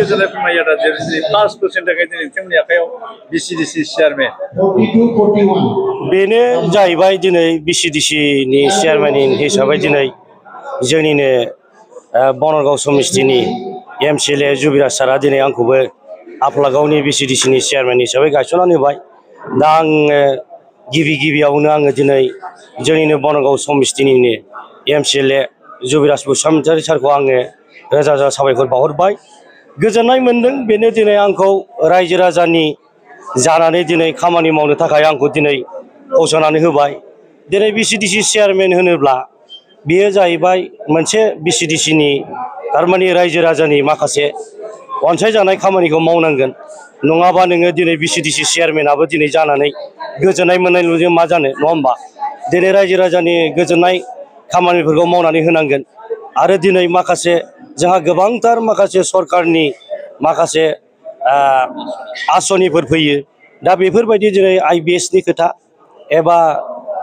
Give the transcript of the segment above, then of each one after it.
गोजोननाय फोरमायो दा जेरै 5% थाखाय दिनै नोंथांमोननि आखायाव बिसिडिसि चेयारमेन बेनो जाहैबाय दिनै बिसिडिसिनि चेयारमेन हिसाबै दिनै जोंनिनो बनरगाव समितिनि एमसिएलए जुबिराज सारा दिनै आंखौबो आफलागावनि बिसिडिसिनि चेयारमेन हिसाबै गायसननानै होबाय। दा आङो गिबियावनो आङो दिनै जोंनिनो बनरगाव समितिनिनो एमसिएलए जुबिराज बसुमतारी सारखौ आङो रोजा रोजा साबायखर बावहरबाय। गोजोननाय मोनदों बेनो दिनै आंखौ रायजो राजानि जानानै दिनै खामानि मावनो थाखाय आंखौ दिनै फसंनानै होबाय। दिनै बिसिडिसि चेयारमेन होनोब्ला बेयो जाहैबाय मोनसे बिसिडिसिनि थारमाने रायजो राजानि माखासे अनसायजानाय खामानिखौ मावनांगोन। नङाबा नोङो दिनै बिसिडिसि चेयारमेनाबो दिनै जानानै गोजोननाय मोननायल'जों मा जानो, नङा होमबा? दिनै रायजो राजानि गोजोननाय खामानिफोरखौ मावनानै होनांगोन। आरो दिनै माखासे जोंहा गोबांथार माखासे सरकारनि माखासे आसनिफोर फैयो। दा बेफोरबायदि दिनै आइबिएसनि खोथा एबा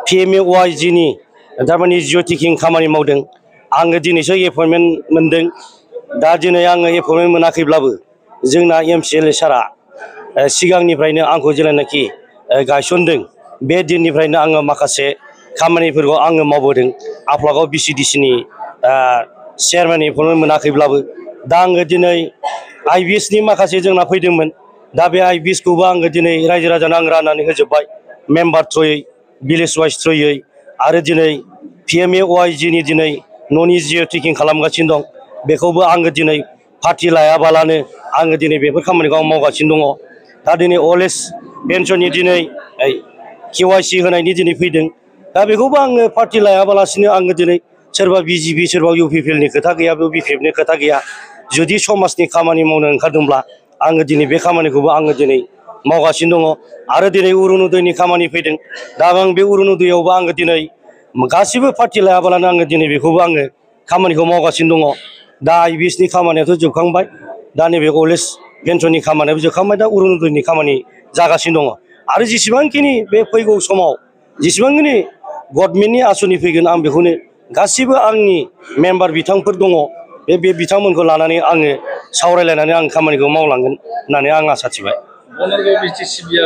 पिएमएवाइजिनि थारमाने जिअ टेकिं खामानि मावदों। आङो दिनैसो एपइन्टमेन्ट मोनदों। दा दिनै आङो एपइन्टमेन्ट मोनाखैब्लाबो जोंना एमसिएलए सारा सिगांनिफ्रायनो आंखौ जेब्लानाखि गायसनदों बे दिननिफ्रायनो आङो माखासे खामानिफोरखौ आङो मावबोदों। आफलागाव बिसिडिसिनि चेयारमेन एपइन्टमेन्ट मोनाखैब्लाबो दा आङो दिनै आइबिएसनि माखासे जोंना फैदोंमोन। दा बे आइबिएसखौबो आङो दिनै रायजो राजानो आं राननानै होजोब्बाय मेम्बार थ्रुयै, भिलेज वाइज थ्रुयै। आरो दिनै पिएमएवाइजिनि दिनै न'नि जिअ टेकिं खालामगासिनो दं। बेखौबो आङो दिनै पार्टि लायाबालानो आङो दिनै बेफोर खामानिखौ आं मावगासिनो दङ। दा दिनै अल्ड एज पेन्सननि दिनै केवाइसि होनायनि दिनै फैदों। दा बेखौबो आङो पार्टि लायाबालासिनो आङो दिनै सोरबा बिजिपि सोरबा इउपिपिएलनि खोथा गैया, बिपिएफनि खोथा गैया। जुदि समाजनि खामानि मावनो ओंखारदोंब्ला आङो दिनै बे खामानिखौबो आङो दिनै मावगासिनो दङ। आरो दिनै अरुनदयनि खामानि फैदों। दा आं बे अरुनदयावबो आङो दिनै गासिबो पार्टि लायाबालानो आङो दिनै बेखौबो आङो खामानिखौ मावगासिनो दङ। दा आइबिएसनि खामानियाथ' जोबखांबाय। दा नैबे अल्ड एज पेन्सननि खामानियाबो जोबखांबाय। दा अरुनदयनि खामानि जागासिनो दङ। आरो जेसेबांखिनि बे फैगौ समाव जेसेबांखिनि गभर्नमेन्टनि आसनि फैगोन आं बेखौनो गासिबो आंनि मेम्बार बिथांफोर दङ। बे बिथांमोनखौ लानानै आङो सावरायलायनानै आं खामानिखौ मावलांगोन होननानै आं आसा थिबाय। बनरगाव बिटिसिबिआ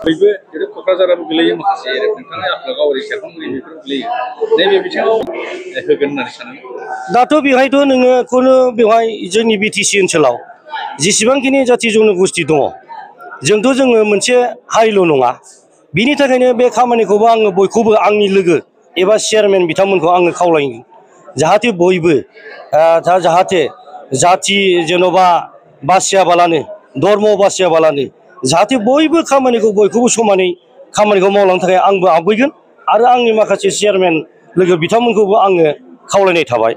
बयबो जेरै क'क्राझाराबो गोलैयो माखासे नोंथांनि आफलागाव ओरै सेरफांगुरि बेफोर गोलैयो। नैबे बिथिङाव होगोन होननानै सानो। दाथ' बेवहायथ' नोङो खुनु बेवहाय जोंनि बिटिसि ओनसोलाव जेसेबांखिनि जाथि जनगोष्ठि दङ, जोङो मोनसे हारिल' नङा। बिनि थाखायनो बे खामानिखौबो आङो बयखौबो आंनि लोगो एबा चेयारमेन बिथांमोनखौ आङो खावलायो जाहाथे बयबो जाहाथे जाथि जेन'बा बासियाबालानो, धर्म बासियाबालानो जाहाथे बयबो खामानिखौ बयखौबो समानै खामानिखौ मावलांनो थाखाय आंबो आवगायगोन। आरो आंनि माखासे चेयारमेन लोगो बिथांमोनखौबो आङो खावलायनाय थाबाय।